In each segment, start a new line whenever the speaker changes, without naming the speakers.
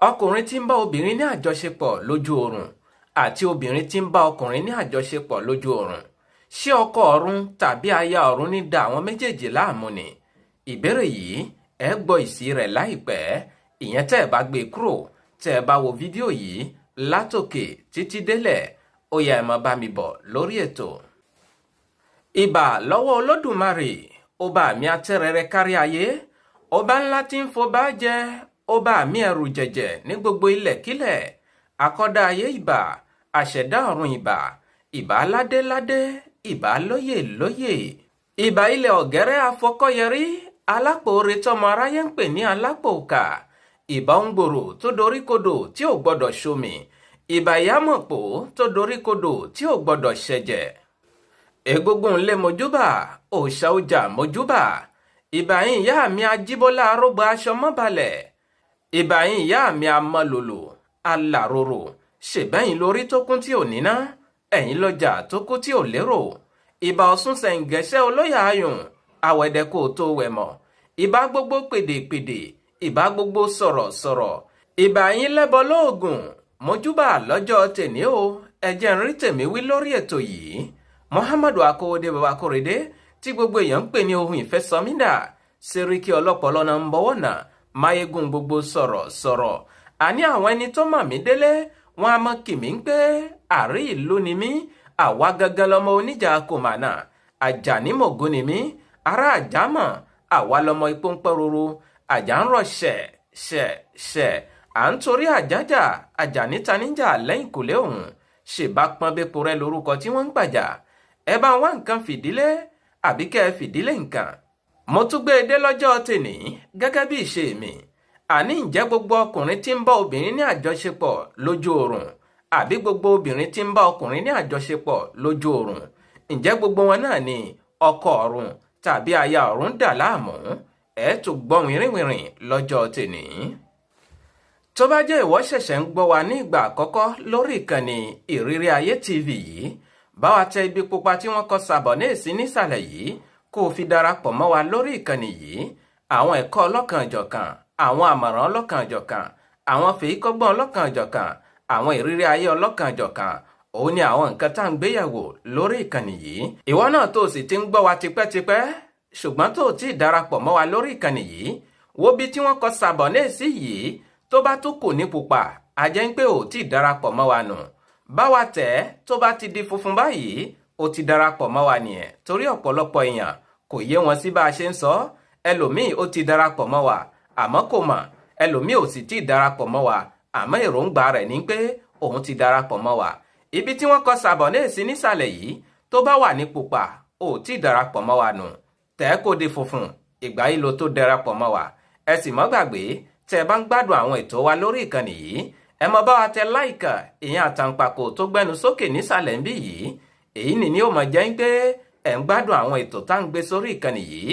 Ọkùnrin tí ń bá obìnrin ní àjọṣepọ̀ lójú oorun àti obìnrin tí ń bá ọkùnrin ní àjọṣepọ̀ lójú oorun, ṣé ọkọ ọ̀run tàbí aya ọ̀run ní da àwọn méjèèjì láàmú ni? Ìbéèrè yìí, ẹ gbọ́ ìsì rẹ̀ láìpẹ́. Ìyẹn tẹ́ ẹ bá gbé kúrò, tẹ́ ẹ bá wo fídíò yìí látòkè títí délẹ̀. Ó yá, ẹ máa bá mi bọ̀ lórí ètò. Ìbà lọ́wọ́ Olódùmarè, ọba mi atẹ́rẹrẹ kárí ayé, ọba ńlá tí ń fọba jẹ, ọba mi ẹrù jẹ̀jẹ̀ ní gbogbo ilẹ̀kílẹ̀, akọ́dá ayé ìbà, àṣẹ̀dá ọ̀run ìbà, ìbà ládéládé, ìbà lóyè lóyè, ìbà ilẹ̀ ọ̀gẹ́rẹ́ afọkọ́yẹrí, alápòore tọmọ aráyé ń pè ní alápòòkà, ìbà òǹgbòrò tó doríkodò tí ò gbọdọ̀ ṣomi, ìbà ìyámọ̀pò tó doríkodò tí ò gbọdọ̀ ṣẹ̀jẹ̀. Egungun ńlẹ̀ mojúbà, òòṣà ọjà mojúbà, ìbà yín ìyá mi Ajíbọ́lá arógbó aṣọ mọ́balẹ̀, ìbà yín ìyá mi amọ̀lòlò alàròrò, ṣèbẹ́yìn lórí tó kún tí ò níná, ẹ̀yìn lọ́jà tó kú tí ò lérò, ìbà Ọ̀ṣun sẹ̀ǹgẹ̀ṣẹ́ olóyè ayùn àwẹ̀dẹ kò tó wẹ̀ mọ̀, ìbà gbogbo pèdèpèdè, ìbà gbogbo sọ̀rọ̀sọ̀rọ̀, ìbà yín lẹ́bọ lóògùn mojúbà lọ́jọ́ tèní o. Ẹ jẹ́ n rí tèmi wí lórí ètò yìí. Muhammadu Akówódé Baba Kórèdé tí gbogbo èèyàn ń pè ní ohun ìfẹ́sọmídà, Sẹ́ríkì ọlọ́pọ̀lọ́ náà ń bọ̀wọ̀ náà, máyégún gbogbo sọ̀rọ̀ sọ̀rọ̀. Àní àwọn ẹni tó mọ̀ mí délé wọn a mọ̀ kì mí ń pé àrí ìlú ni mí, àwa gangan lọmọ oníjà kòmànà, Àjàní mògún ni mí, ará àjámọ̀, àwa lọmọ ipò ń pẹ́ roro, àjà ń rọ̀ ṣẹ̀ ṣẹ̀ ṣẹ̀, à ń torí àjájà, Àjàní taníjà lẹ́yìn kùlé òun ṣèbá pọ́nbépo rẹ lórúkọ tí wọ́n ń gbàjà. Ẹ bá wá nǹkan fìdílé àbí kẹ́ ẹ fìdílé nǹkan. Mo tún gbé e dé lọ́jọ́ tèní gẹ́gẹ́ bí ìṣe mi. Àní ǹjẹ́ gbogbo ọkùnrin tí ń bá obìnrin ní àjọṣepọ̀ lójú oorun àbí gbogbo obìnrin tí ń bá ọkùnrin ní àjọṣepọ̀ lójú oorun, ǹjẹ́ gbogbo wọn náà ni ọkọ ọ̀run tàbí aya ọ̀run dà láàmú? Ẹ tún gbọ́ wìrìwìrì lọ́jọ́ tèní. Tó bá jẹ́ ìwọ ṣẹ̀ṣẹ̀ ń gbọ́ wa ní ìgbà àkọ́kọ́ lórí ìkànnì Ìrírí Ayé TV yìí, bá wa tẹ ibi pupa tí wọ́n kọ sàbọ̀ ní èsì nísàlẹ̀ yìí, kó o fi darapọ̀ mọ́ wa lórí ìkànnì yìí. Àwọn ẹ̀kọ́ ọlọ́kan-ò-jọ̀kan, àwọn àmọ̀ràn ọlọ́kan-ò-jọ̀kan, àwọn fèyíkọ́gbọ́n ọlọ́kan-ò-jọ̀kan, àwọn ìrírí ayé ọlọ́kan-ò-jọ̀kan, òun ni àwọn nǹkan tá à ń gbéyàwó lórí ìkànnì yìí. Ìwọ náà tó o sì ti ń gbọ́ wa tipẹ́tipẹ́ ṣùgbọ́n tó o tí ì darapọ̀ mọ́ wa lórí ìkànnì yìí, wo bí tí wọ́n kọ sàbọ̀ ní èsì yìí, tó bá tó kò ní pupa, a jẹ́ ń pé ò tí ì darapọ̀ mọ́ wa nù. Bá wa tẹ̀ ẹ́, tó bá ti di funfun báyìí, ó ti darapọ̀ mọ́ wa nìyẹn. Torí ọ̀pọ̀lọpọ̀ èèyàn kò yé wọn sí bá a ṣe ń sọ. Ẹlòmíì ó ti darapọ̀ mọ́ wa àmọ́ kò mọ̀, ẹlòmíì ò sì tí ì darapọ̀ mọ́ wa àmọ́ èròǹgbà rẹ̀ ní pé òun ti darapọ̀ mọ́ wa. Ibi tí wọ́n kọ sàbọ̀ ní èsì nísàlẹ̀ yìí, tó bá wà ní pupa, ò tí ì darapọ̀ mọ́ wa nù. Tẹ́ kó di funfun, ìgbà yìí ló tó darapọ̀ mọ́ wa. Ẹ sì mọ́ gbàgbé, tẹ́ ẹ bá ń gbádùn àwọn ètò wa lórí ìkànnì yìí, ẹ mọ bá wa tẹ like, ìyẹn àtàǹpàkò tó gbẹnu sókè nísàlẹ̀ ń bí yìí. Èyí nìní ó mọ̀ jẹ́ ń pé ẹ̀ ń gbádùn àwọn ètò tá à ń gbé sórí ìkànnì yìí.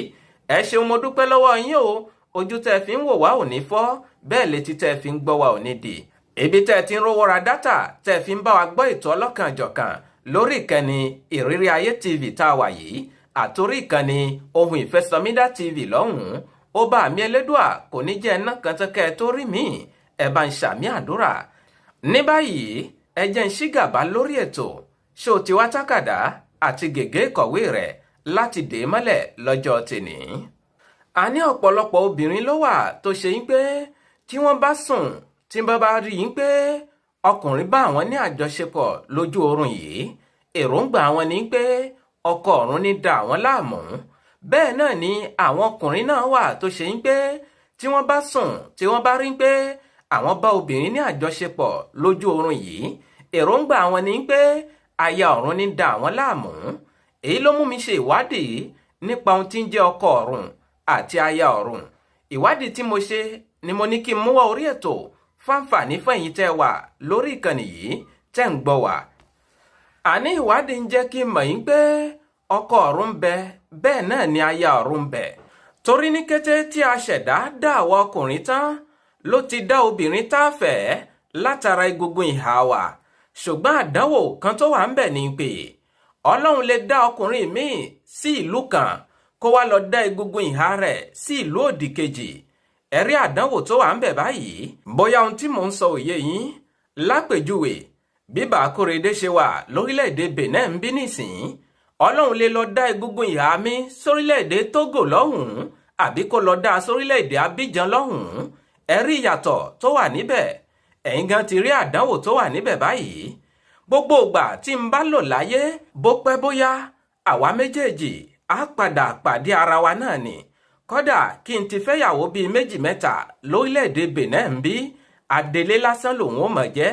Ẹ ṣeun, mo dúpẹ́ lọ́wọ́ yín o. Ojú tẹ́ ẹ fi ń wò wá ò ní fọ́, bẹ́ẹ̀ létí tẹ́ ẹ fi ń gbọ́ wa ò ní dì. Ibi tẹ́ ẹ ti ń rówó ra data tẹ́ ẹ fi ń bá wa gbọ́ ètò ọlọ́kan-ò-jọ̀kan lórí ìkànnì Ìrírí Ayé TV tá a wà yìí àtòrí ìkànnì Ohun Ìfẹsọmídà TV lọ́hùn-ún, ó bá àmì Elédùà kò ní jẹ́ ẹná kan tán kẹ́ ẹ tó rí mi. Ẹ bá ń ṣàmì àdúrà. Ní báyìí, ẹ jẹ́ ń ṣí gàbá lórí ètò. Ṣé o ti wá tákàdá àti gègé ìkọ̀wé rẹ̀ láti dè é mọ́lẹ̀ lọ́jọ́ tèní? A ní ọ̀pọ̀lọpọ̀ obìnrin ló wà tó ṣe yín pé tí wọ́n bá sùn, tí wọ́n bá rí yín pé ọkùnrin bá àwọn ní àjọṣepọ̀ lójú oorun yìí, èròǹgbà àwọn ni pé ọkọ ọ̀run ní da àwọn láàmú. Bẹ́ẹ̀ náà ni àwọn ọkùnrin náà wà tó ṣe yín pé tí wọ́n bá sùn, tí wọ́n bá rí pé àwọn bá obìnrin ní àjọṣepọ̀ lójú oorun yìí, èròǹgbà àwọn ni pé aya ọ̀run ní da àwọn láàmú. Èyí ló mú mi ṣe ìwádìí nípa ohun tí ń jẹ́ ọkọ ọ̀run àti aya ọ̀run. Ìwádìí tí mo ṣe ni mo ní kí n mú wá orí ètò fáǹfààní fún ẹ̀yin tẹ́ wà lórí ìkànnì yìí tẹ́ ń gbọ́ wá. Àní ìwádìí ń jẹ́ kí n mọ̀ yín pé ọkọ ọ̀run ń bẹ, bẹ́ẹ̀ náà ni aya ọ̀run ń bẹ. Torí ní kété tí a ṣẹ̀dá dá àwa ọkùnrin tán ló ti dá obìnrin tá a fẹ́ látara egungun ìhà wa. Ṣùgbọ́n àdánwò kan tó wà ń bẹ̀ ni pé Ọlọ́run lè dá ọkùnrin míì sí ìlú kan, kó wá lọ dá egungun ìhà rẹ̀ sí ìlú òdì kejì. Ẹ rí àdánwò tó wà ń bẹ̀ báyìí. Bóyá ohun tí mò ń sọ òye yín. Lápèjúwe, bí Bàkórèdé ṣe wà lórílẹ̀‐èdè Benin ń bí nísìnyí, Ọlọ́run lè lọ dá egungun ìhà mi sórílẹ̀‐èdè Togo lọ́hùn-ún, àbí kó lọ dá sórílẹ̀‐èdè Abidjan lọ́hùn-ún. Ẹ rí ìyàtọ̀ tó wà níbẹ̀. Ẹ̀yin gan ti rí àdánwò tó wà níbẹ̀ báyìí. Gbogbo ìgbà tí n bá lò láyé, bó pẹ́ bóyá, àwa méjèèjì á padà pàdé ara wa náà ni. Kódà kí n ti fẹ́yàwó bíi méjì mẹ́ta lórílẹ̀‐èdè Benin ń bí, adelé lásán lòun ó mọ̀ jẹ́.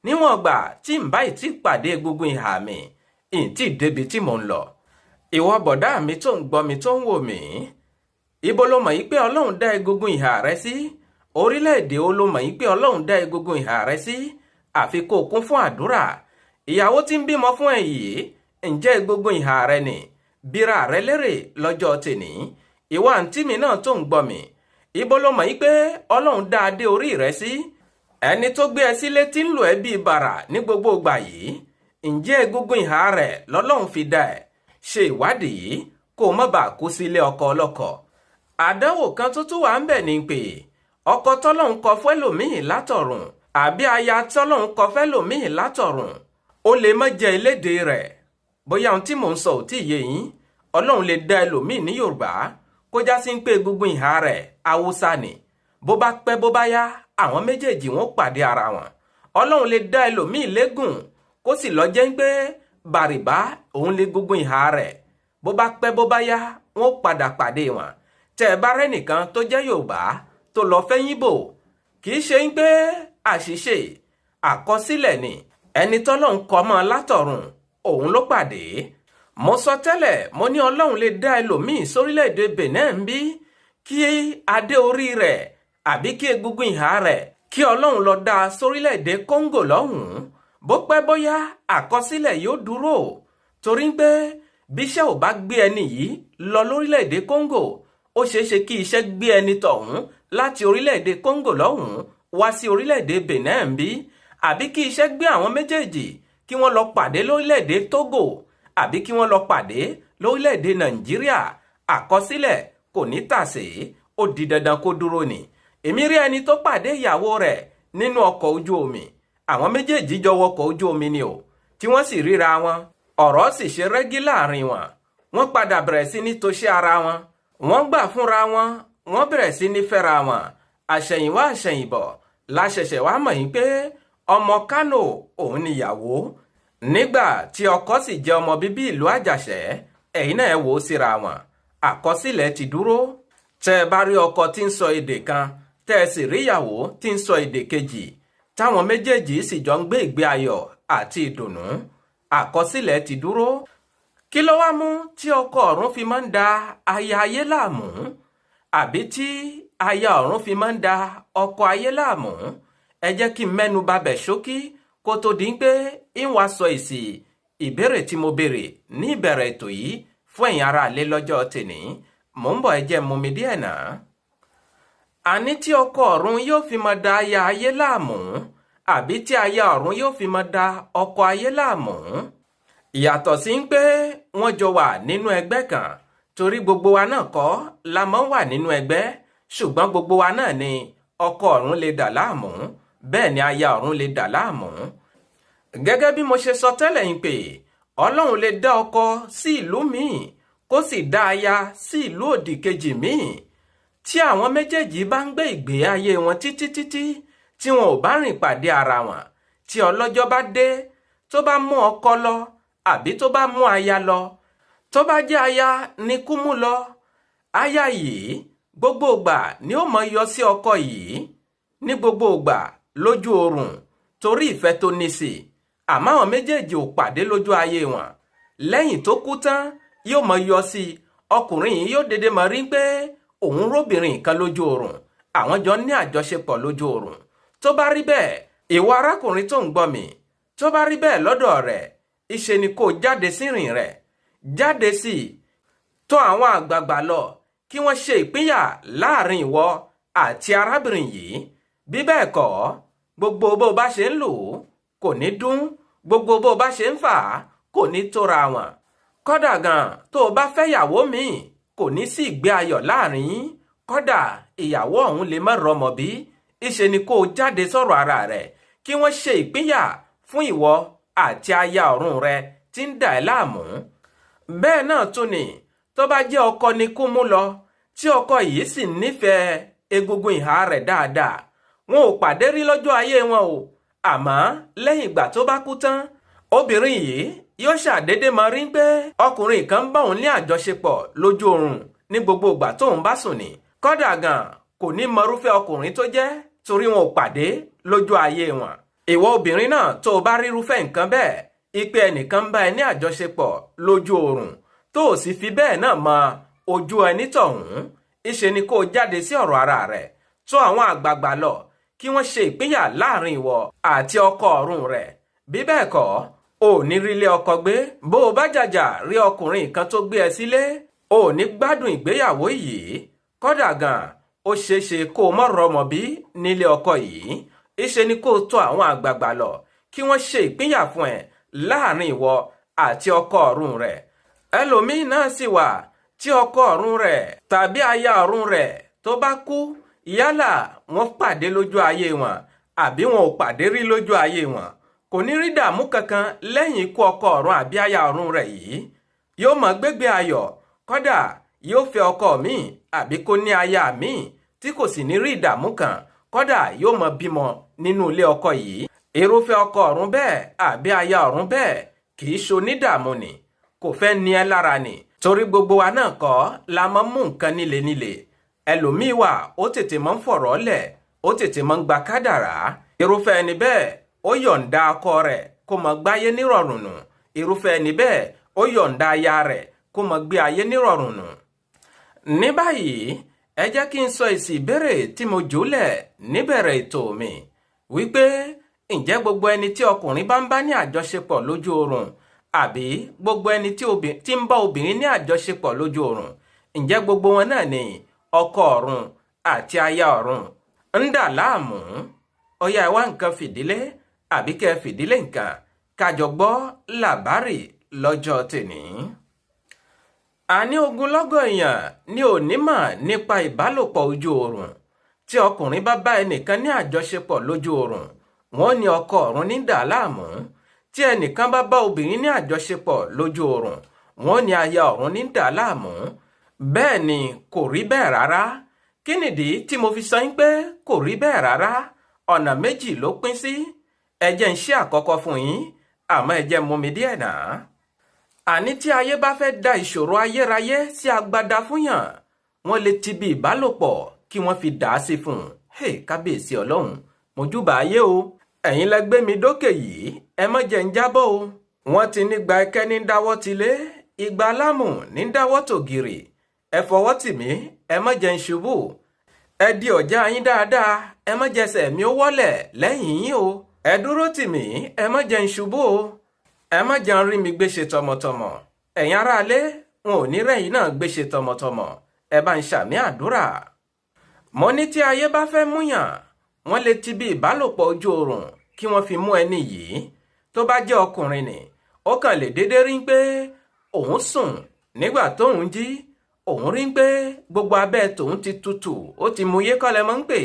Níwọ̀n ìgbà tí n bá ì tí pàdé egungun ìhà mi, ì tí débi tí mò ń lọ. Ìwọ bọ̀dá mi tó ń gbọ́ mi, tó ń wò mí, ibo ló mọ̀ yí pé Ọlọ́run dá egungun ìhà rẹ sí? Orílẹ̀-èdè wo ló mọ̀ yí pé Ọlọ́run dá egungun ìhà rẹ sí? Àfi kó o kún fún àdúrà. Ìyàwó tí ń bímọ fún ẹ yìí, ǹjẹ́ egungun ìhà rẹ ni? Bíra rẹ lérè lọ́jọ́ tèní. Ìwọ àǹtí mi náà tó ń gbọ́ mi, ibo ló mọ̀ yí pé Ọlọ́run dá adé orí rẹ sí? Ẹni tó gbé ẹ sílé tí ń lò ẹ́ bíi bàrà ní gbogbo ìgbà yìí, ǹjẹ́ egungun ìhà rẹ̀ lọ́lọ́run fi dá ẹ̀? Ṣe ìwádìí kó o má bàa kú sílé ọkọ ọlọ́kọ. Àdánwò kan tó tún wà ń bẹ̀ ni pé ọkọ tọ́lọ́run kọ fẹ́lòmíì látọ̀run, àbí aya tọ́lọ́run kọ fẹ́lòmíì látọ̀run, ó lè má jẹ́ elédè rẹ̀. Bóyá ohun tí mò ń sọ ò tí ì yé yín. Ọlọ́run lè dá ẹlòmíì ní Yorùbá, kó já sí pé egungun ìhà rẹ̀ Haúsá ni. Bó bá pẹ́ bó bá yá, àwọn méjèèjì wọn pàdé ara wọn. Ọlọ́run lè dá ẹlòmíì légùn, kó sì lọ jẹ́ pé bàrìbá òun lè gungun ìhà rẹ̀. Bó bá pẹ́ bó bá yá, wọn padà pàdé wọn. Tẹ́ ẹ bá rẹ́nìkan tó jẹ́ Yorùbá tó lọ fẹ́ Yíbò, kì í ṣe ń pé àṣìṣe, àkọsílẹ̀ ni. Ẹni tọ́lọ́run kọ mọ́ látọ̀run, òun ló pàdé. Mo sọ tẹ́lẹ̀, mo ní Ọlọ́run lè dá ẹlòmíì sórílẹ̀-èdè Benin ń bí, kí adé orí rẹ̀ àbí kí egungun ìhà rẹ̀, kí Ọlọ́run lọ dá sórílẹ̀-èdè Kóńgò lọ́hùn-ún. Bó pẹ́ bóyá, àkọsílẹ̀ yóò dúró, torí pé bíṣẹ́ ò bá gbé ẹni yìí lọ lórílẹ̀-èdè Kóńgò, ó ṣeéṣe kí iṣẹ́ gbé ẹni tọ̀hún láti orílẹ̀-èdè Kóńgò lọ́hùn-ún wá sí orílẹ̀-èdè Benin ń bí, àbí kí iṣẹ́ gbé àwọn méjèèjì kí wọ́n lọ pàdé lórílẹ̀-èdè Togo, àbí kí wọ́n lọ pàdé lórílẹ̀-èdè Nàìjíríà. Àkọsílẹ̀ kò ní tàsé, ó di dandan kó dúró ni. Èmi rí ẹni tó pàdé ìyàwó rẹ̀ nínú ọkọ̀ ojú omi. Àwọn méjèèjì jọ wọkọ̀ ojú omi ni o, tí wọ́n sì ríra wọn, ọ̀rọ̀ sì ṣe rẹ́gí láàrin wọn. Wọ́n padà bẹ̀rẹ̀ sí ní toṣẹ́ ara wọn, wọ́n gbà fúnra wọn, wọ́n bẹ̀rẹ̀ sí ní fẹ́ra wọn. Àṣẹ̀yìnwá àṣẹ̀yìnbọ̀ la ṣẹ̀ṣẹ̀ wá mọ̀ yín pé ọmọ Kánò òun níyàwó, nígbà tí ọkọ sì jẹ́ ọmọ bíbí ìlú Àjàṣẹ́. Ẹ̀yin náà wò ó síra wọn, àkọsílẹ̀ ti dúró. Tẹ́ ẹ bá rí ọkọ tí ń sọ èdè kan, tẹ́ ẹ sì rí ìyàwó tí ń sọ èdè kejì, táwọn méjèèjì sì jọ ń gbé ìgbé ayọ̀ àti ìdùnnú, àkọsílẹ̀ ti dúró. Kí ló wá mú tí ọkọ ọ̀run fi máa ń da aya ayé láàmú, àbí tí aya ọ̀run fi máa ń da ọkọ ayé láàmú? Ẹ jẹ́ kí n mẹ́nu babẹ̀ ṣókí kó tó di pé ń wá sọ èsì ìbéèrè tí mo béèrè ní ìbẹ̀rẹ̀ ètò yìí fún ẹ̀yin ará ilé lọ́jọ́ tèní. Mò ń bọ̀, ẹ jẹ́ mú mi díẹ̀ náà. Àní tí ọkọ ọ̀run yóò fi máa da aya ayé láàmú, àbí tí aya ọ̀run yóò fi máa da ọkọ ayé láàmú, ìyàtọ̀ sí ń pé wọ́n jọ wà nínú ẹgbẹ́ kan, torí gbogbo wa náà kọ́ la máa ń wà nínú ẹgbẹ́, ṣùgbọ́n gbogbo wa náà ni ọkọ ọ̀run lè dà láàmú, bẹ́ẹ̀ ni aya ọ̀run lè dà láàmú. Gẹ́gẹ́ bí mo ṣe sọ tẹ́lẹ̀ yín pé Ọlọ́run lè dá ọkọ sí ìlú míì, kó sì dá aya sí ìlú òdì kejì míì. Tí àwọn méjèèjì bá ń gbé ìgbé ayé wọn títí títí, tí wọn ò bá rìn pàdé ara wọn, tí ọlọ́jọ́ bá dé, tó bá mú ọkọ lọ àbí tó bá mú aya lọ, tó bá jẹ́ aya ni kú mú lọ, aya yìí gbogbo ìgbà ni ó mọ yọ sí ọkọ yìí ní gbogbo ìgbà lójú oorun, torí ìfẹ́ tó ní sí i. Àmọ́ àwọn méjèèjì ò pàdé lójú ayé wọn. Lẹ́yìn tó kú tán, yóò mọ yọ sí i. Ọkùnrin yìí yóò dédé mọ rí pé òun róbìnrin kan lójú oorun, àwọn jọ ní àjọṣepọ̀ lójú oorun. Tó bá rí bẹ́ẹ̀, ìwọ arákùnrin tó ń gbọ́ mi, tó bá rí bẹ́ẹ̀ lọ́dọ̀ rẹ̀, ìṣe ni kó jáde sírìn rẹ̀, jáde sí i, tọ̀ àwọn àgbààgbà lọ kí wọ́n ṣe ìpínyà láàrin ìwọ àti arábìnrin yìí. Bí bẹ́ẹ̀ kọ́, gbogbo bó bá ṣe ń lò ó kò ní dún, gbogbo bó bá ṣe ń fà á kò ní tóra wọn. Kódà gan tó o bá fẹ́yàwó míì, kò ní sí ìgbé ayọ̀ láàrin yín. Kódà ìyàwó ọ̀hún lè má rọmọ bí. Ìṣe ni kó o jáde sọ̀rọ̀ ara rẹ̀ kí wọ́n ṣe ìpínyà fún ìwọ àti aya ọ̀run rẹ tí ń dà ẹ́ láàmú. Bẹ́ẹ̀ náà tún ni tó bá jẹ́ ọkọ ni kó mú lọ, tí ọkọ yìí sì nífẹ̀ẹ́ egungun ìhà rẹ̀ dáadáa. Wọn ò pàdé rí lọ́jọ́ ayé wọn o, àmọ́ lẹ́yìn ìgbà tó bá kú tán, obìnrin yìí yóò ṣàdédé máa rí pé ọkùnrin kan ń bá òun ní àjọṣepọ̀ lójú oorun ní gbogbo ìgbà tóun bá sùn ní. Kódà gan kò ní mọrúfẹ́ ọkùnrin tó jẹ́, torí wọn ò pàdé lójú ayé wọn. Ìwọ obìnrin náà tó o bá rírúfẹ́ nǹkan bẹ́ẹ̀, ipe ẹnìkan ń bá ẹ ní àjọṣepọ̀ lójú oorun tó o sì fi bẹ́ẹ̀ náà mọ ojú ẹni tọ̀hún, ìṣe ni kó o jáde sí ọ̀rọ̀ ara rẹ̀, tó àwọn àgbààgbà lọ kí wọ́n ṣe ìpínyà láàrin ìwọ àti ọkọ ọ̀run rẹ̀. Bí bẹ́ẹ̀ kọ́, o ò ní rílé ọkọ gbé. Bó o bá jàjà rí ọkùnrin kan tó gbé ẹ sílé, o ò ní gbádùn ìgbéyàwó yìí. Kódà gan ó ṣeéṣe kó o mọ̀ rọmọ bí nílé ọkọ yìí. Ìṣe ni kó o tọ̀ àwọn àgbààgbà lọ kí wọ́n ṣe ìpínyà fún ẹ láàrin ìwọ àti ọkọ ọ̀run rẹ̀. Ẹlòmíín náà sì wà tí ọkọ ọ̀run rẹ̀ tàbí aya ọ̀run rẹ̀ tó bá kú, yálà wọ́n pàdé lójú ayé wọn àbí wọn ò pàdé rí lójú ayé wọn, kò ní rí dààmú kankan lẹ́yìn ikú ọkọ ọ̀run àbí aya ọ̀run rẹ̀ yìí. Yóò mọ̀ gbégbé ayọ̀, kódà yóò fẹ́ ọkọ míì àbí kó ní aya míì tí kò sì ní rí ìdààmú kan, kódà yóò mọ̀ bímọ nínú ilé ọkọ yìí. Irúfẹ́ ọkọ ọ̀run bẹ́ẹ̀ àbí aya ọ̀run bẹ́ẹ̀ kì í ṣonídààmú ni, kò fẹ́ ní ẹ lára ni, torí gbogbo wa náà kọ́ la máa ń mú nǹkan níle níle. Ẹlòmíì wà, ó tètè máa ń fọ̀rọ̀ lẹ̀, ó tètè máa ń gba kádàrá. Irúfẹ́ ẹni bẹ́ẹ̀, ó yọ̀ǹda ọkọ rẹ̀ kó máa gbáyé nírọ̀rùn nù. Irúfẹ́ ẹni bẹ́ẹ̀, ó yọ̀ǹda aya rẹ̀ kó máa gbé ayé nírọ̀rùn nù. Ní báyìí, ẹ jẹ́ kí n sọ èsì ìbéèrè tí mo jùlẹ̀ níbẹ̀rẹ̀ ètò mi, wípé ǹjẹ́ gbogbo ẹni tí ọkùnrin bá ń bá ní àjọṣepọ̀ lójú oorun àbí gbogbo ẹni tí ń bá obìnrin ní àjọṣepọ̀ lójú oorun, ǹjẹ́ gbogbo wọn náà ni ọkọ ọ̀run àti aya ọ̀run ń dà láàmú? Ó yá, ẹ wá nǹkan fìdílé àbí kẹ́ fìdílé nǹkan kájọ gbọ́ làbárì lọ́jọ́ tèní. Àní ogunlọ́gọ̀ èèyàn ni ò ní mọ̀ nípa ìbálòpọ̀ ojú oorun. Tí ọkùnrin bá bá ẹnìkan ní àjọṣepọ̀ lójú oorun, wọ́n ní ọkọ ọ̀run ní dà láàmú. Tí ẹnìkan bá bá obìnrin ní àjọṣepọ̀ lójú oorun, wọ́n ní aya ọ̀run ní dà láàmú. Bẹ́ẹ̀ ni kò rí bẹ́ẹ̀ rárá. Kí nìdí tí mo fi sọ yín pé kò rí bẹ́ẹ̀ rárá? Ọ̀nà méjì ló pín sí. Ẹ jẹ́ ń ṣe àkọ́kọ́ fún yín, àmọ́ ẹ jẹ́ mú mi díẹ̀ náà. Àní tí ayé bá fẹ́ da ìṣòro ayérayé sí agbada fún yàn, wọ́n lè ti bí ìbálòpọ̀ kí wọ́n fi dà á sí fún un. Hey, kábíyèsí Ọlọ́run, mojúbà ayé o. Ẹ̀yin lẹ gbé mi dókè yìí, ẹ má jẹ́ ń jábọ́ o. Wọ́n ti ní gba ẹkẹ́ ní dáwọ́ tilé, igba lámù ní dáwọ́ tògìrì. Ẹ fọwọ́ tì mí, ẹ má jẹ́ ń ṣubú. Ẹ di ọ̀já yín dáadáa, ẹ má jẹsẹ̀ mi ó wọ́lẹ̀ lẹ́yìn yín o. Ẹ dúró tì mí, ẹ má jẹ́ ń ṣubú o. Ẹ má jẹ́ ń rí mi gbéṣe tọmọtọmọ. Ẹ̀yin aráalé, wọn ò ní rẹ́yìn náà gbéṣe tọmọtọmọ. Ẹ bá ń ṣàmì àdúrà. Mo ní tí ayé bá fẹ́ múyàn, wọ́n lè ti bí ìbálòpọ̀ ojú oorun kí wọ́n fi mú ẹni yìí. Tó bá jẹ́ ọkùnrin ni, ó kàn lè dédé rí pé òun sùn, nígbà tóun jí, òun rí pé gbogbo abẹ́ tòun ti tutù, ó ti mú yé kọ́lẹ̀ mọ́ ń pè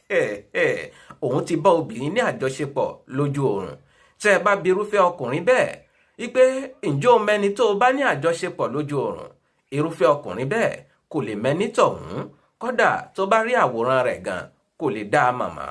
é. Òun ti bá obìnrin ní àjọṣepọ̀ lójú oorun. Tẹ́ ẹ bá bi irúfẹ́ ọkùnrin bẹ́ẹ̀ wípé ǹjẹ́ o mẹ́ni tó o bá ní àjọṣepọ̀ lójú oorun, irúfẹ́ ọkùnrin bẹ́ẹ̀ kò lè mẹ́ni tọ̀hún. Kódà tó bá rí àwòrán rẹ̀ gan, kò lè dá a mọ̀ mọ́.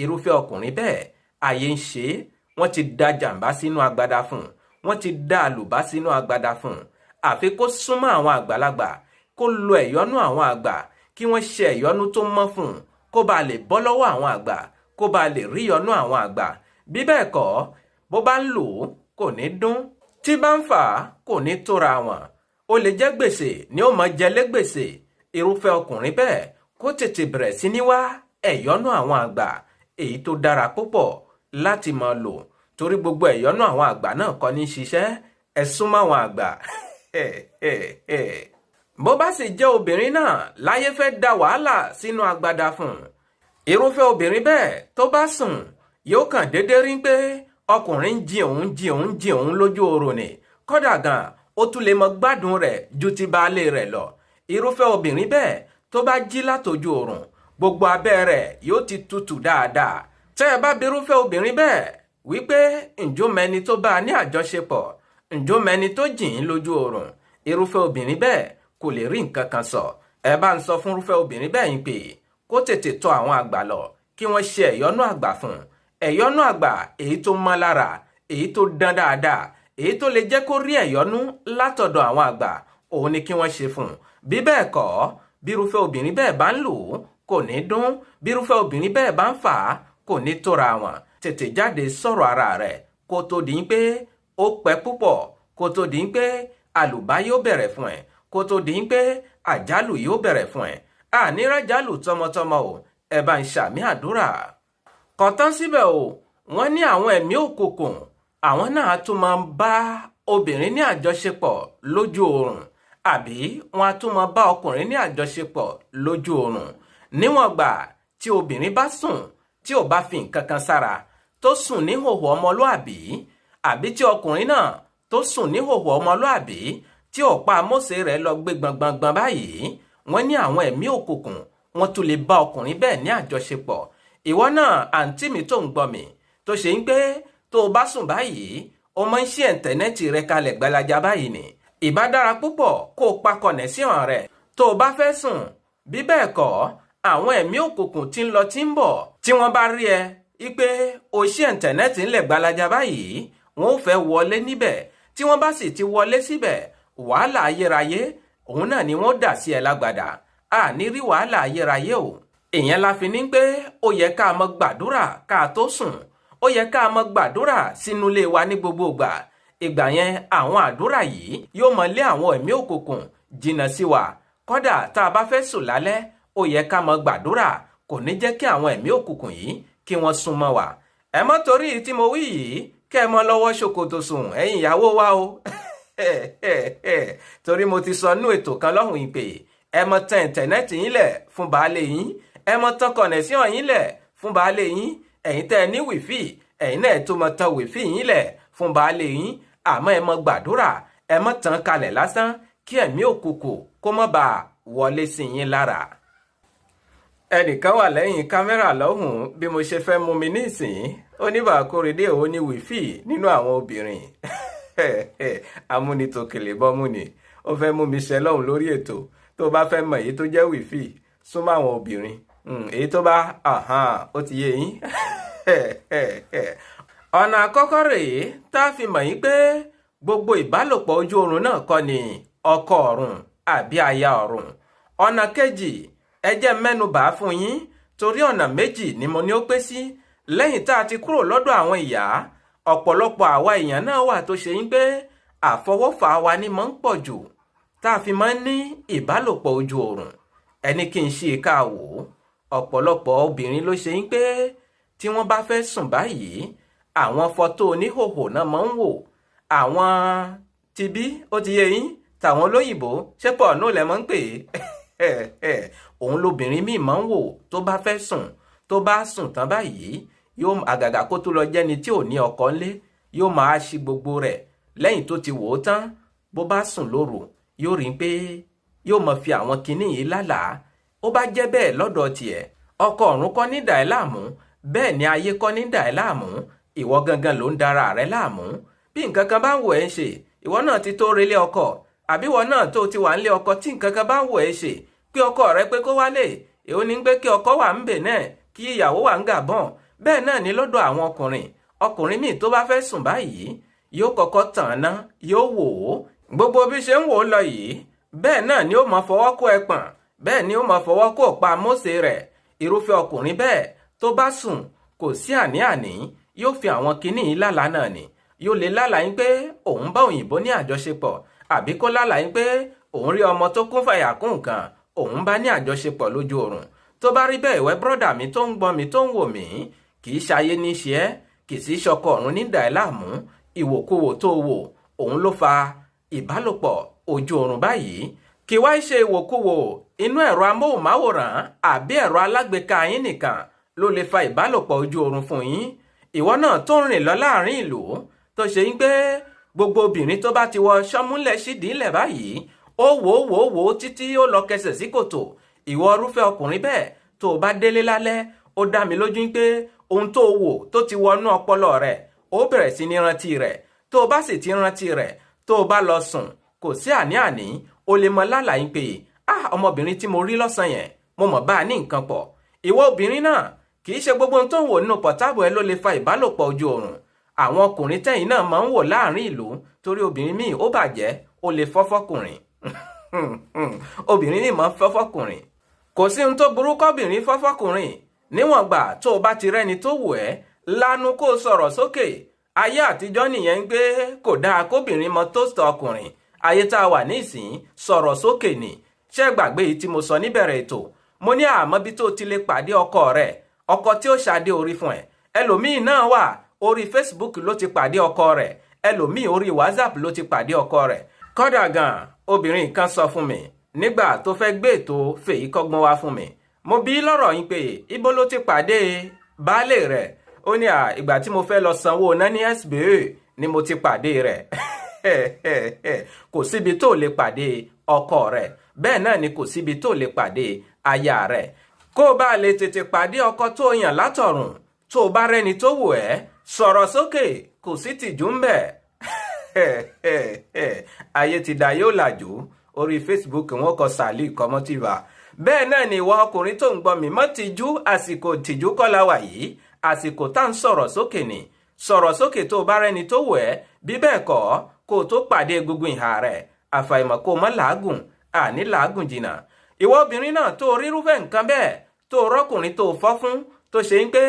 Irúfẹ́ ọkùnrin bẹ́ẹ̀, ayé ń ṣe é, wọ́n ti da jàǹbá sínú agbada fún un, wọ́n ti da àlùbá sínú agbada fún un. Àfi kó súnmọ́ àwọn àgbàlagbà, kó lo ẹ̀yọ́nú àwọn àgbà, kí wọ́n ṣe ẹ̀yọ́nú tó mọ́ fún un, kó bá lè bọ́ lọ́wọ́ àwọn àgbà, kó bá lè rí ìyọ́nú àwọn àgbà. Bí bẹ́ẹ̀ kọ́, bó bá ń lò ó kò ní dún, tí bá ń fà á kò ní tóra wọn. Ó lè jẹ́ gbèsè ni ó máa jẹ lé gbèsè. Irúfẹ́ ọkùnrin bẹ́ẹ̀, kó tètè bẹ̀rẹ̀ sí ní wá ẹ̀yọ́nú àwọn àgbà èyí tó dára púpọ̀ láti máa lò, torí gbogbo ẹ̀yọ́nú àwọn àgbà náà kọ́ ní ṣiṣẹ́. Ẹ súnmọ́ àwọn àgbà. Bó bá sì jẹ́ obìnrin náà láyé fẹ́ da wàhálà sínú agbada fún un, irúfẹ́ obìnrin bẹ́ẹ̀ tó bá sùn, yóò kàn déédé rí pé ọkùnrin ń jí òun, jí òun, jí òun lójú oorun ni. Kódà gan ó tún lè mọ gbádùn rẹ̀ ju ti baálé rẹ̀ lọ. Irúfẹ́ obìnrin bẹ́ẹ̀ Tó bá jí látọjú oorun, gbogbo abẹ́ rẹ̀ yóò ti tutù dáadáa. Tẹ́ ẹ bá birúfẹ́ obìnrin bẹ́ẹ̀ wípé ǹjọ́ mẹni tó bá a ní àjọṣepọ̀, ǹjọ́ mẹni tó jìn ín lójú oorun, irúfẹ́ obìnrin bẹ́ẹ̀ kò lè rí nǹkan kan sọ. Ẹ bá ń sọ fún irúfẹ́ obìnrin bẹ́ẹ̀ yín pé kó tètè tọ̀ àwọn àgbà lọ, kí wọ́n ṣe ẹ̀yọ́nú àgbà fún un. Ẹ̀yọ́nú àgbà èyí tó mọ́ lára, èyí tó dán dáadáa, èyí tó lè jẹ́ kó rí ẹ̀yọ́nú látọ̀dọ̀ àwọn àgbà, òun ni kí wọ́n ṣe fún un. Bí bẹ́ẹ̀ kọ́, bírúfẹ́ obìnrin bẹ́ẹ̀ bá ń lò ó, kò ní dún. Bírúfẹ́ obìnrin bẹ́ẹ̀ bá ń fà á, kò ní tóra wọn. Tètè jáde sọ̀rọ̀ ara rẹ̀ kó tó di pé ó pẹ́ púpọ̀, kó tó di pé àlùbá yóò bẹ̀rẹ̀ fún ẹ, kó tó di pé àjálù yóò bẹ̀rẹ̀ fún ẹ. Ànírájálù tọmọtọmọ o, ẹ bá ń ṣàmì àdúrà. Kò tán síbẹ̀ o. Wọ́n ní àwọn ẹ̀mí òkùnkùn, àwọn náà tún máa ń bá obìnrin ní àjọṣepọ̀ lójú oorun, àbí wọ́n á tún máa bá ọkùnrin ní àjọṣepọ̀ lójú oorun. Níwọ̀n gbà tí obìnrin bá sùn, tí ò bá fi nǹkan kan sára, tó sùn ní hòhò ọmọlúàbí, àbí tí ọkùnrin náà tó sùn ní hòhò ọmọlúàbí, tí ọ̀pá Mósè rẹ̀ lọ gbé gbọngbọngbọn báyìí, wọ́n ní àwọn ẹ̀mí òkùnkùn, wọ́n tún lè bá ọkùnrin bẹ́ẹ̀ ní àjọṣepọ̀. Ìwọ náà, àǹtí mi tó ń gbọ́ mi, tó ṣe ń pé tó o bá sùn báyìí, o máa ń ṣí ẹ̀ǹtẹ̀nẹ́ẹ̀tì rẹ kalẹ̀ gbalaja báyìí ni, ìbá dára púpọ̀ kó o pa connection rẹ̀ tó o bá fẹ́ sùn. Bí bẹ́ẹ̀ kọ́, àwọn ẹ̀mí òkùnkùn tí ń lọ tí ń bọ̀, tí wọ́n bá rí ẹ wípé o ṣí ẹ̀ǹtẹ̀nẹ́ẹ̀tì ńlẹ̀ gbalaja báyìí, wọ́n ò fẹ́ wọlé níbẹ̀. Tí wọ́n bá sì ti wọlé síbẹ̀, wàhálà ayérayé òun náà ni wọ́n dà sí ẹ lágbàdà. A ní rí wàhálà ayérayé o. Ìyẹn la fi ní pé ó yẹ ká mọ gbàdúrà ká tó sùn, ó yẹ ká mọ gbàdúrà sínú ilé wa ní gbogbo ìgbà. Ìgbà yẹn, àwọn àdúrà yìí yóò mọ lé àwọn ẹ̀mí òkùnkùn jìnnà sí wa. Kódà tá a bá fẹ́ sùn lálẹ́, ó yẹ ká mọ gbàdúrà, kò ní jẹ́ kí àwọn ẹ̀mí òkùnkùn yìí kí wọ́n sún mọ́ wa. Ẹ mọ́ torí tí mo wí yìí kẹ́ ẹ mọ́ lọ́wọ́ ṣòkòtò sùn, ẹ̀yin ìyàwó wa o, torí mo ti sọ nú ètò kan lọ́hùn ìpè, ẹ mọ́ tan ìntẹ̀nẹ́ẹ̀tì yín lẹ̀ fún baálé yín, ẹ mọ́ tan connection yín lẹ̀ fún baálé yín. Ẹ̀yin tẹ́ ẹ ní WiFi, ẹ̀yin náà tó mọ́ tan WiFi yín lẹ̀ fún baálé yín. Àmọ́ ẹ mọ́ gbàdúrà, ẹ mọ́ tan kalẹ̀ lásán, kí ẹ̀mí òkùnkùn kó má bàa wọlé sí yín lára. Ẹnìkan wà lẹ́yìn kámẹ́rà lọ́hùn-ún bí mo ṣe fẹ́ mú mi nísìnyí, ó ní bàkóredé òun ní WiFi nínú àwọn obìnrin amúnitòkèlè bọ́mú ni. Ó fẹ́ mú mi ṣe lọ́hùn lórí ètò. Tó bá fẹ́ mọ̀ èyí tó jẹ́ WiFi, súnmọ́ àwọn obìnrin èyí tó bá ó ti yé yín. Ọ̀nà àkọ́kọ́ rèé tá a fi mọ̀ yín pé gbogbo ìbálòpọ̀ ojú oorun náà kọ́ ni ọkọ ọ̀run àbí aya ọ̀run. Ọ̀nà kejì, ẹ jẹ́ mẹ́nu bà á fún yín, torí ọ̀nà méjì ni mo ní ó pé sí. Lẹ́yìn tá a ti kúrò lọ́dọ̀ àwọn ìyá, ọ̀pọ̀lọpọ̀ àwa èèyàn náà wà tó ṣe yín pé àfọwọ́fà wa ni mọ̀ ń pọ̀ jù tá a fi máa ń ní ìbálòpọ̀ ojú oorun. Ẹni kí n ṣe ká wò ó, ọ̀pọ̀lọpọ̀ obìnrin ló ṣe yín pé tí wọ́n bá fẹ́ sùn báyìí, àwọn fọ́tò oníhòhò náà máa ń wò. Àwọn tibí, ó ti yé yín, tàwọn olóyìnbó, ṣé porno lẹ máa ń pè é, òun lobìnrin míì máa ń wò tó bá fẹ́ sùn. Tó bá sùn tán báyìí, yóò àgàgà kó tó lọ jẹ́ni tí ò ní ọkọ ńlé, yóò máa ṣí gbogbo rẹ̀. Lẹ́yìn tó ti wò ó tán, bó bá sùn lóru, yóò rí i pé yóò máa fi àwọn kinní yìí lálàá. Ó bá jẹ́ bẹ́ẹ̀ lọ́dọ̀ tiẹ̀, ọkọ ọ̀run kọ́ ní dà ẹ́ láàmú, bẹ́ẹ̀ ni ayé kọ́ ní dà ẹ́ láàmú, ìwọ gangan ló ń dara rẹ láàmú. Bí nǹkan kan bá ń wò ẹ́ ń ṣe, ìwọ náà ti tó relé ọkọ, àbí ìwọ náà tó ti wà nílé ọkọ, tí nǹkan kan bá ń wò ẹ́ ṣe, pé ọkọ rẹ pé kó wálé. Èwo ni pé kí ọkọ wà ń bè náà, kí ìyàwó wà ń Gabon? Bẹ́ẹ̀ náà ni lọ́dọ̀ àwọn ọkùnrin. Ọkùnrin míì tó bá fẹ́ sùn báyìí, yóò kọ́kọ́ tàn án ná, yóò wò ó. Gbogbo bí ṣe ń wò ó lọ yìí, bẹ́ẹ̀ náà ni ó máa fọwọ́ kó ẹpọ̀n, bẹ́ẹ̀ ni ó máa fọwọ́ kó ọ̀pá Mósè rẹ̀. Irúfẹ́ ọkùnrin bẹ́ẹ̀ tó bá sùn, kò sí àní-àní, yóò fi àwọn kinní yìí lálàá náà ni. Yóò lè lálàá yín pé òun bá òyìnbó ní àjọṣepọ̀, àbí kó lálàá yín pé òun rí ọmọ tó kún fàyà kún nǹkan, òun bá ní àjọṣepọ̀ lójú oorun. Tó bá rí bẹ́ẹ̀, ìwẹ́ brọ́dà mi tó ń gbọ́ mi, tó ń wò mí, kì í ṣayé ní ṣe ẹ́, kì í sì ṣọkọ ọ̀run ní dà ẹ́ láàmú. Ìwòkuwò tó wò, òun ló fa ìbálòpọ̀ ojú oorun báyìí. Kì wá ṣe ìwòkuwò inú ẹ̀rọ amóhùnmáwòrán àbí ẹ̀rọ alágbèéká yín nìkan ló lè fa ìbálòpọ̀ ojú oorun fún yín. Ìwọ náà tó ń rìn lọ láàrin ìlú, tó ṣe ń pé gbogbo obìnrin tó bá ti wọ sọmúlẹ̀ sídìí ńlẹ̀ báyìí, ó wò ó wò ó wò ó títí ó lọ kẹsẹ̀ sí kòtò. Ìwọ irúfẹ́ ọkùnrin bẹ́ẹ̀, tó o bá délé lálẹ́, ó dá mi lójú pé ohun tó o wò tó ti wọnú ọpọlọ rẹ̀, ó bẹ̀rẹ̀ sí ní rántí rẹ̀. Tó o bá sì ti rántí rẹ̀, tó o bá lọ sùn, kò sí àní-àní, o lè mọ lálàá pé, "Ah, ọmọbìnrin tí mo rí lọ́sàn yẹn, mo mọ̀ bá a ní nǹkan pọ̀." Ìwọ obìnrin náà, kì í ṣe gbogbo ohun tó ń wò nínú portable ẹ ló lè fa ìbálòpọ̀ ojú oorun. Àwọn ọkùnrin tẹ̀yìn náà máa ń wò láàrin ìlú, torí obìnrin míì ó bàjẹ́, ó lè fọ́fọ́kùnrin. Obìnrin míì máa ń fọ́fọ́kùnrin. Kò sí ohun tó burú kọ́bìnrin fọ́fọ́kùnrin, níwọ̀n gbà tó o bá ti rẹ́ni tó wù ẹ́, lanu kó o sọ̀rọ̀ sókè. Ayé àtijọ́ nìyẹn ń gbé kò dáa kóbìnrin mọ tó sọ ọkùnrin. Ayé tá a wà nísìn, sọ̀rọ̀ sókè ni. Ṣé gbàgbé yìí tí mo sọ níbẹ̀rẹ̀ ètò? Mo ní àmọ́ bí tó ti lè pàdé ọkọ rẹ̀, ọkọ tí ó ṣàdé orí fún ẹ. Ẹlòmíì náà wà, orí Facebook ló ti pàdé ọkọ rẹ̀. Ẹlòmíì, orí WhatsApp ló ti pàdé ọkọ rẹ̀. Kódà gan, obìnrin kan sọ fún mi nígbà tó fẹ́ gbé ètò fèyí kọ́gbọ́n wá fún mi. Mo bí lọ́rọ̀ yín pé ibo ló ti pàdé baálé rẹ̀. Ó ní à, ìgbà tí mo fẹ́ lọ sanwó ná ní SBA ni mo ti pàdé rẹ̀. Kò síbi tó lè pàdé ọkọ rẹ̀, bẹ́ẹ̀ náà ni kò síbi tó lè pàdé aya rẹ̀. Kó o bá lè tètè pàdé ọkọ tó yàn látọ̀run, tó o bá rẹ́ni tó wù ẹ́, sọ̀rọ̀ sókè, kò sí tìjú ń bẹ̀. Ayé ti da yóò làjú. Orí Facebook wọn kọ sàlì kọmọtìvà. Bẹ́ẹ̀ náà ni ìwọ ọkùnrin tó ń gbọ́ mi, mọ́ tìjú. Àsìkò tìjú kọ́ la wà yìí. Àsìkò tá ń sọ̀rọ̀ sókè ni. Sọ̀rọ̀ sókè tó o bá rẹ́ni tó wù ẹ́. Bí bẹ́ẹ̀ kọ́, kó o tó pàdé egungun ìhà rẹ̀, àfàìmọ̀ kó o mọ́ làágùn, àní làágùn jìnnà. Ìwọ obìnrin náà tó rírúfẹ́ nǹkan bẹ́ẹ̀, tó rọ́kùnrin tó fọ́ fún, tó ṣe ń pé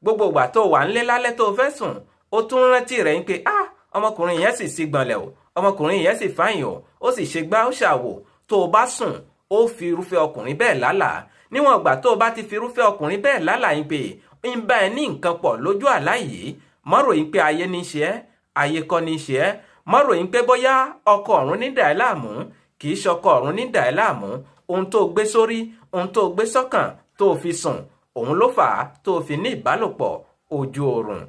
gbogbo ìgbà tó wà ńlé lálẹ́ tó fẹ́ sùn, ó tún rántí rẹ̀ ń pé, "Ah, ọmọkùnrin yẹn sì sí gbọ̀nlẹ̀ o, ọmọkùnrin yẹn sì fáyìn o, ó sì ṣe gbá, ó ṣàwò." Tó o bá sùn, ó fi irúfẹ́ ọkùnrin bẹ́ẹ̀ lálàá. Níwọ̀n ìgbà tó o bá ti fi irúfẹ́ ọkùnrin bẹ́ẹ̀ lálàá yín pé ń bá ẹ ní nǹkan pọ̀ lójú àlá yìí, mọ́rò yín pé ayé ní í ṣe ẹ́. Ayé kọ́ ní í ṣe ẹ́. Mọ́rò yín pé bóyá ọkọ ọ̀run ní dà ẹ́ láàmú. Kì í ṣọkọ ọ̀run ní dà ẹ́ láàmú. Ohun tó gbé sórí, ohun tó gbé sọ́kàn tó fi sùn, òun ló fà á tó fi ní ìbálòpọ̀ ojú oorun.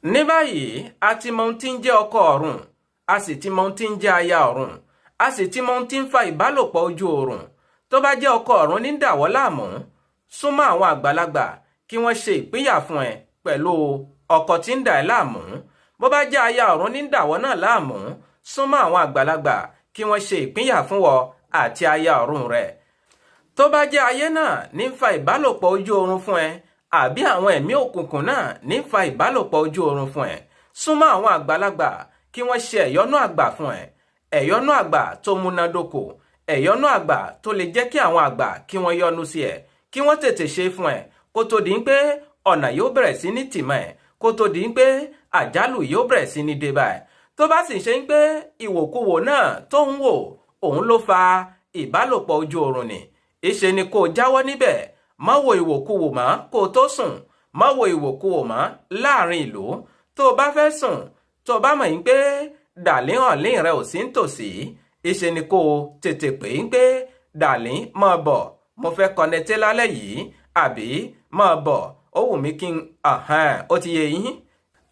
Ní báyìí, a ti mọ ohun tí ń jẹ́ ọkọ ọ̀run, a sì ti mọ ohun tí ń jẹ́ aya ọ̀run, a sì ti mọ ohun tí ń fa ìbálòpọ̀ ojú oorun. Tó bá jẹ́ ọkọ ọ̀run ní dàwọ́ láàmú, súnmọ́ àwọn àgbàlagbà kí wọ́n ṣe ìpínyà fún ẹ pẹ̀lú ọkọ tí ń dà ẹ́ láàmú. Bó bá jẹ́ aya ọ̀run ní dàwọ́ náà láàmú, súnmọ́ àwọn àgbàlagbà kí wọ́n ṣe ìpínyà fún wọ àti aya ọ̀run rẹ̀. Tó bá jẹ́ ayé náà ní ń fa ìbálòpọ̀ ojú oorun fún ẹ, àbí àwọn ẹ̀mí òkùnkùn náà ní ń fa ìbálòpọ̀ ojú oorun fún ẹ, súnmọ́ àwọn àgbàlagbà kí wọ́n ṣe ẹ̀yọ́nú àgbà fún ẹ, ẹ̀yọ́nú àgbà tó múnádóko, ẹ̀yọ́nú àgbà tó lè jẹ́ kí àwọn àgbà kí wọ́n yọ́nú sí ẹ, kí wọ́n tètè ṣe fún ẹ kó tó di pé ọ̀nà yóò bẹ̀rẹ̀ sí ní tìmọ̀ ẹ, kó tó di pé àjálù yóò bẹ̀rẹ̀ sí ní dé bá ẹ. Tó bá sì ṣe ń pé ìwòkuwò náà tó ń wò, òun ló fa ìbálòpọ̀ ojú oorun ni, ìṣe ni kó o jáwọ́ níbẹ̀. Má wo ìwòkuwò mọ́ kó o tó sùn. Má wo ìwòkuwò mọ́ láàrin ìlú. Tó o bá fẹ́ sùn, tó o bá mọ̀ yín pé darling hàn rẹ ò sí nítòsí, ìṣe ni kó o tètè pè é pé, "Darling, máa bọ̀, mo fẹ́ connect lálẹ́ yìí," àbí, "Máa bọ̀, ó wù mí kí n." Ó ti yé yín.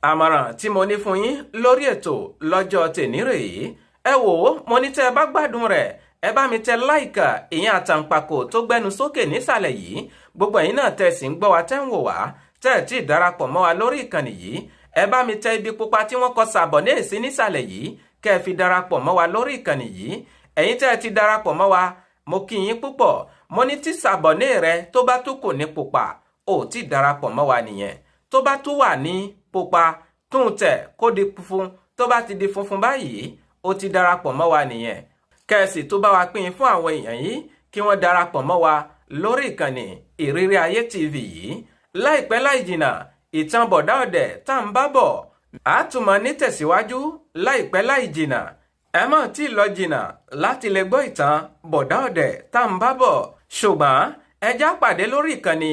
Àmọ̀ràn tí mo ní fún yín lórí ètò lọ́jọ́ tèní rèé. Ẹ wò ó, mo ní tẹ́ ẹ bá gbádùn rẹ̀, ẹ bá mi tẹ like, ìyẹn àtàǹpàkò tó gbẹnu sókè nísàlẹ̀ yìí. Gbogbo ẹ̀yin náà tẹ́ sì ń gbọ́ wa, tẹ́ ń wò wá, tẹ́ ẹ̀ tí ì darapọ̀ mọ́ wa lórí ìkànnì yìí, ẹ bá mi tẹ ibi pupa tí wọ́n kọ sàbọ̀ ní èsì nísàlẹ̀ yìí, kẹ́ ẹ fi darapọ̀ mọ́ wa lórí ìkànnì yìí. Ẹ̀yin tẹ́ ẹ ti darapọ̀ mọ́ wa, mo kí yín púpọ̀. Mo ní tí sàbọ̀ ní rẹ tó bá tún kò ní pupa, ò tí ì darapọ̀ mọ́ wa nìyẹn. Tó bá tún wà ní pupa, tún tẹ̀ kó di funfun. Tó bá ti di funfun báyìí, ó ti darapọ̀ mọ́ wa nìyẹn. Kẹ́ẹ̀sì tó bá wa pín in fún àwọn èèyàn yìí kí wọ́n darapọ̀ mọ́ wa lórí ìkànnì Ìrírí Ayé TV yìí. Láìpẹ́ láì jìnnà, ìtàn bọ̀dá ọ̀dẹ̀ tá à ń bá bọ̀ àtúmọ̀ ní tẹ̀síwájú láìpẹ́ láì jìnnà. Ẹ má tí ì lọ jìnnà láti lè gbọ́ ìtàn bọ̀dá ọ̀dẹ̀ tá à ń bá bọ̀, ṣùgbọ́n ẹ já pàdé lórí ìkànnì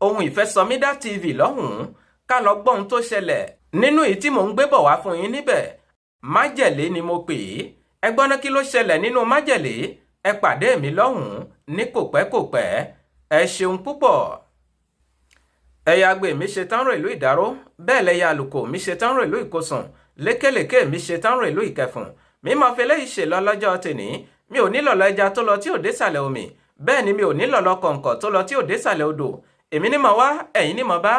Ohun Ìfẹ́sọmídà TV lọ́hùn-ún, ká lọ gbọ́ ohun tó ṣẹlẹ̀ nínú èyí tí mò ń gbé bọ̀ wá fún yín níbẹ̀. Májèlé ni mo pè é. Ẹ gbọ́ná, kí ló ṣẹlẹ̀ nínú májèlé? Ẹ pàdé mi lọ́hùn-ún ní kòpẹ́kòpẹ́. Ẹ ṣeun púpọ̀. Ẹ̀yà àgbè mi ṣe tán rò ìlú Ìdáró, bẹ́ẹ̀ lẹ́yà àlùkò mi ṣe tán rò ìlú Ìkosùn, lékèlékè mi ṣe tán rò ìlú Ìkẹfùn. Mi máa fi eléyìí ṣe lọ lọ́jọ́ tèní. Mi ò nílò lọ ẹja tó lọ tí ò désàlẹ̀ omi. Bẹ́ẹ̀ ni mi ò ní lọ̀lọ́ kọ̀ǹkọ̀ tó lọ tí ò désàlẹ̀ odò. Èmi ní mọ̀ wá, ẹ̀yin ní mọ̀ bá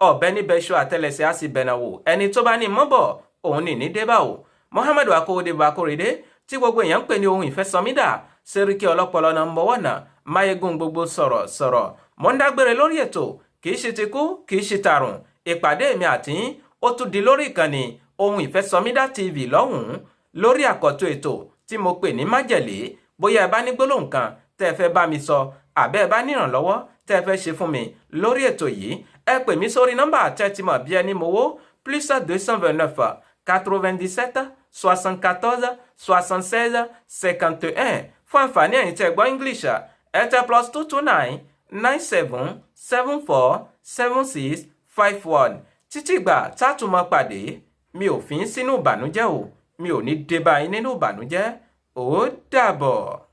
ọ̀bẹ níbẹ̀ ṣọ àtẹlẹsẹ̀ á sì bẹ̀nà wò. Ẹni tó bá ní mọ́bọ̀ òun ní ní débà o. Muhammadu Akówódé Bakóredé tí gbogbo èèyàn ń pè ní ohun ìfẹ́sọmídà, Sẹ́ríkì ọlọ́pọlọ number one, máyégún gbogbo sọ̀rọ̀ sọ̀rọ̀. Mo ń dágbére lórí ètò. Kì í ṣe ti kú, kì í ṣe tàrùn. Ìpàdé mi àti yín ó tún di lórí ìkànnì Ohun Ìfẹ́sọmídà TV lọ́hùn-ún, lórí àkọ́tún ètò tí mo pè ní Májẹ̀lé. Bóyá ẹ bá ní gbólóhùn kan tẹ́ ẹ fẹ́ bá mi sọ, àbẹ́ ẹ bá ní ìrànlọ́wọ́ tẹ́ ẹ fẹ́ ṣe fún mi lórí ètò yìí, ẹ pè mí sórí nọ́mbà tẹ́ ti mọ̀ bí ẹni mowó: +229 97 74 76 51. Fún àǹfààní ẹ̀yin tẹ́ gbọ́ English, ẹ tẹ +229 97 74 76 51. Títí ìgbà tá a tún mọ pàdé, mi ò fi ń sínú ìbànújẹ́ o, mi ò ní dé bá yín nínú ìbànújẹ́. Ó dàbọ̀.